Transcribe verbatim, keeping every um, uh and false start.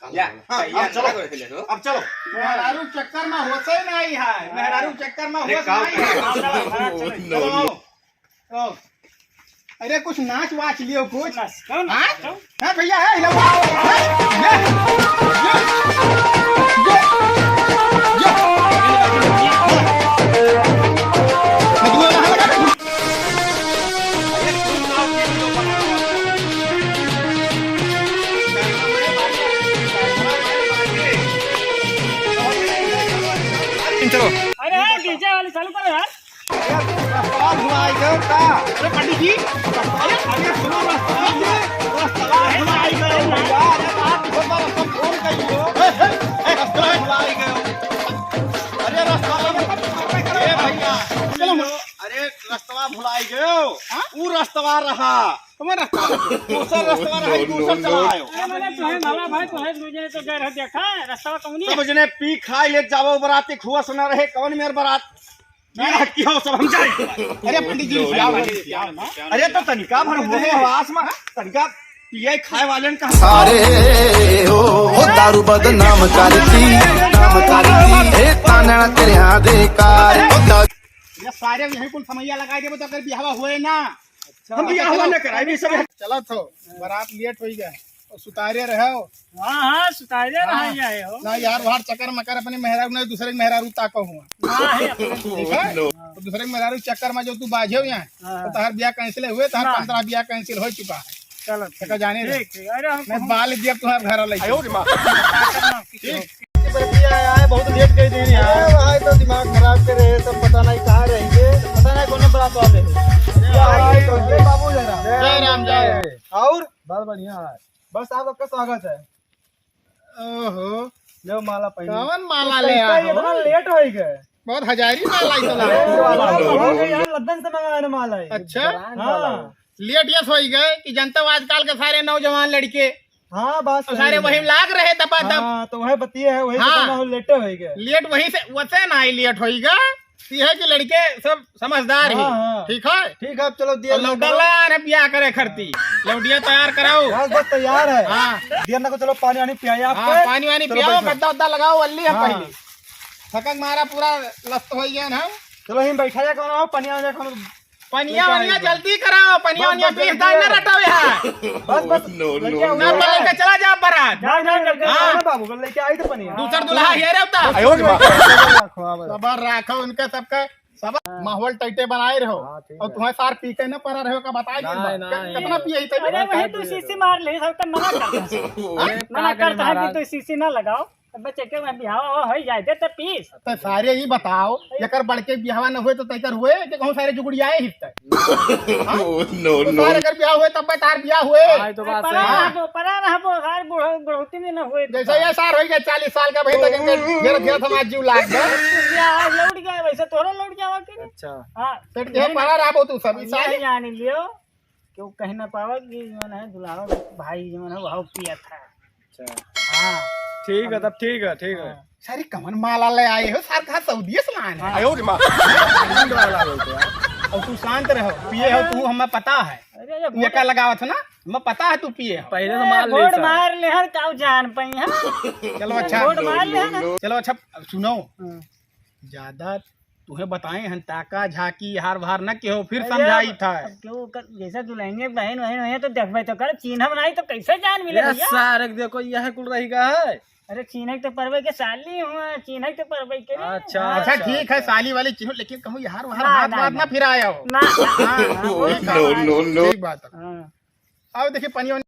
या, हाँ, या, अब चलो। चलो, चलो। अब चलो। मेहरारू चक्कर में होश ही नहीं है, मेहरारू चक्कर में अरे, होश का नहीं है। चलो, चलो, चलो। अरे, कुछ नाच वाच लियो कुछ। नाच, कौन हाँ? नाच? हाँ भैया, है, हिलाओ। है, ये, ये, ये, ये। चलो। अरे, डीजे वाली चालू करो यार। अरे, रस्तवा भुलाई गयो का? अरे, पंडित जी, अरे, अरे, सुनो, रस्तवा, रस्तवा भुलाई गयो भैया। अरे, रात को तो रस्तवा फोन करियो। ए, ए, ए, रस्तवा भुलाई गयो। अरे, रस्तवा, ए भैया, चलो, अरे, रस्तवा भुलाई गयो। हाँ? ऊ रस्तवा रहा। तुम्हारा रस्तवा, दूसर रस्तवा रहा, दूसर चला आयो। अरे, मैंने तुम्हें माला भाई, तुम्हें दूजे तो गए रह देखा है, रस्तवा कौन है? सब जने पी खाई ले जावो, बराती खुआ सुना रहे, कौन मेर बरात? बियाह की हो सब हम जाए। अरे पंडित जी, बियाह वाले, बियाह ना। अरे तो तनिका भर हो गए आस में, तनिका पिए खाए वाले का। सारे हो, हो दारू बदनाम करती, नाम करती, हे ताना तेरे यहाँ देखा, हो दारू ये सारे यहीं कुल समैया लगाए देबो तो अगर बियाह हुए ना, अच्छा। हम बियाह हुआ ना कराए, भी सब चलत हो, बारात लेट होई गए। और सुतारे रहो। हाँ, हाँ, सुतारे हाँ। रहा ही आए हो। ना यार, बाहर चक्कर मकर अपने मेहरारू, ना दूसरे के मेहरारू ताको हुआ। हाँ, है अपने। ठीक है? No। तो दूसरे के मेहरारू चक्कर में जो तू बाझे हो यहाँ, हाँ। तो तहार ब्याह cancel हुए, तहार ना। पंद्रह ब्याह cancel हो चुका है। चलो, तका जाने दे। ठीक, ठीक। अरे, हम मैं कहूँ बाल दिया तुम्हारे घर वाले। आयो रे माँ। ठीक। ये पर भी आया है, बहुत लेट गई दिन यार। अरे भाई, तो दिमाग खराब कर रहे हैं, सब पता नहीं कहाँ रहेंगे, पता नहीं कौन बरात वाले हैं। अरे भाई, अरे बाबू जय राम। जय राम, जय राम। और? बहुत बढ़िया है। बस आप लोग का स्वागत है। ओहो। लो माला पहनो। कौन माला तो ले कैसे आए हो? इतना लेट हो ही गए? बहुत हजारी माला ही तो लाए हो। अरे वाला हो गया यार, लंदन से मंगाया ना माला है। अच्छा? हाँ। लेट यस हो ही गए कि जनता आजकल के सारे नौजवान लड़के हाँ, बात और सही सारे है। वही लाग रहे दबा दब। हाँ, तो वही बतिया है, वही हाँ। तो ना हो, लेटे हो ही गए। लेट वहीं से, वैसे ना ही लेट हो ही गए। ये है कि लड़के सब समझदार हाँ, हैं, हाँ। ठीक है? ठीक है, अब चलो, दिया तो लौटा ला, अरे ब्याह करे खरती। लौटिया तैयार कराओ। बस, बस तैयार है। हाँ। दिया ना को चलो पानी वानी पियाई आपको। हाँ, पानी वानी चलो पियाओ, बैठो। गद्दा उद्दा लगाओ, वल्ली हम हाँ। पहले। थकक मारा पूरा लस्त हो गया ना। चलो, हम बैठा जा, कौन हो? पनिया वनिया कौन? पनिया लेके वनिया आएंगे। जल्दी कराओ, पनिया बस, वनिया बस, बीस दाई ना बस। रटाओ यहाँ। बस, बस, No, no, लेके आओ। ना no। पलंग के चला जा बारात। जा, जा, जा, जा, हाँ। जा, बाबू, लेके आई तो पनिया। दूसर दुल्हा ये रे उता। आयो रे बाप। रखो, आवे। सबर राखो उनका सबका, सब हाँ। माहौल टाइटे बनाए रहो। हाँ, ठीक और है। तुम्हें सार पी के ना पड़ा रहो का बताए नहीं, नहीं, बा। नहीं। कितना पिए ही तभी? अरे वही तू शीशी मार ले, सब तो मना करता है। Oh, मना का करता है महाराज। कि तू शीशी ना लगाओ। अब बच्चे के मैं बिहावा हो, हो ही जाए दे तो पीस। तो सारे ही बताओ, एकर बड़के बिहावा न हुए तो तैकर हुए कि कहूँ सारे जुगड़ियाए हिस्से। हाँ? Oh, no, तो no। सारे अगर बिहाव हुए तब तार बिहाव हुए। हाँ, ये तो बात सही परा है। रहबो, परा रहबो, सार बुढ़-, बुढ़ौती में न हुए तो जैसे का। ये सार हो गया चालीस साल का, भाई तक इनके घेर घेर समाज जीव लाग गए। बिहाव लौट गया, वैसे तोरो लौट जावा कि नहीं? अच्छा। हाँ। तो ये परा रहबो तू सब, ई सारे। जान लियो। केहू कह ना पावे कि जवन है दुल्हा भाई जवन है वह पिया था। अच्छा। हाँ। ठीक है, तब ठीक है, ठीक है। हाँ। सारी कमन माला ले आए हो, सार कहाँ सऊदिये से लाए हैं? हाँ। आयो रे माँ। और तू शांत रहो, पिए हो तू, हमें पता है। अरे, ये तू एका लगावत हो ना, हमें पता है तू पिए हो। पहले तो मार ले गोड़ सार। मार ले हर काऊ जान पई है। चलो अच्छा। गोड़ मार ले हर। चलो अच्छा, अब सुनो। हाँ। ज्यादा तुहे बताए हन, ताका झाकी हार भार न केहो, फिर अरे समझाई अब, था। अब क्यों कर, जैसे दुल्हनिया के बहन वहन हुए तो देखबे तो कर, चीन्हब नहीं तो कैसे जान मिले ए भैया? सार, एक देखो, यह कुल रही गा है। अरे चीन्हे के तो परबे के साली हुआ, चीन्हे के तो परबे के रे। अच्छा, हाँ। अच्छा, अच्छा, ठीक है, अच्छा। साली वाली चीन्हो, लेकिन कहूँ यार वहाँ ना, हाथ ना, वाथ ना। ना फिराया हो। ना, ना, हाँ, ना, हाँ, वो No, no, no। ठीक बात है। हाँ। अब देखिए, पनिया